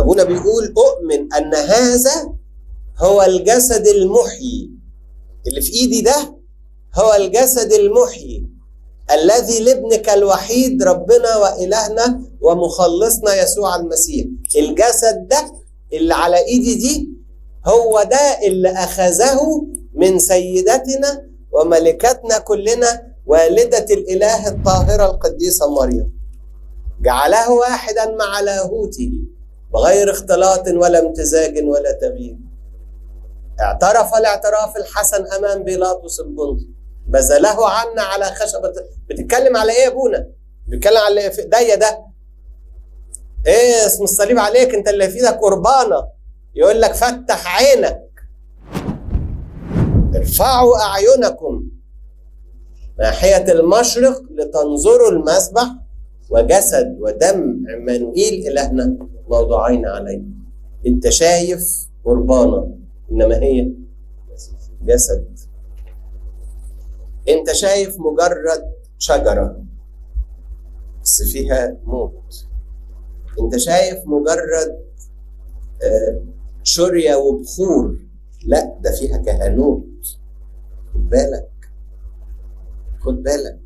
أبونا بيقول أؤمن أن هذا هو الجسد المحيي، اللي في إيدي ده هو الجسد المحيي الذي لابنك الوحيد ربنا وإلهنا ومخلصنا يسوع المسيح. الجسد ده اللي على إيدي دي هو ده اللي أخذه من سيدتنا وملكتنا كلنا والدة الإله الطاهرة القديسة مريم، جعله واحدا مع لاهوته بغير اختلاط ولا امتزاج ولا تغيير. اعترف الاعتراف الحسن أمام بيلاطس البنطي، بذله عنا على خشبة. بتتكلم على ايه يا ابونا؟ بتتكلم على اللي في ايديا ده. ايه اسم الصليب عليك، انت اللي في ايدك قربانة. يقول لك فتح عينك، ارفعوا اعينكم ناحية المشرق لتنظروا المذبح وجسد ودم عمانوئيل إلهنا موضوعين عليه. انت شايف قربانة انما هي جسد. انت شايف مجرد شجرة بس فيها موت. انت شايف مجرد شرية وبخور، لا ده فيها كهنوت. خد بالك، خد بالك.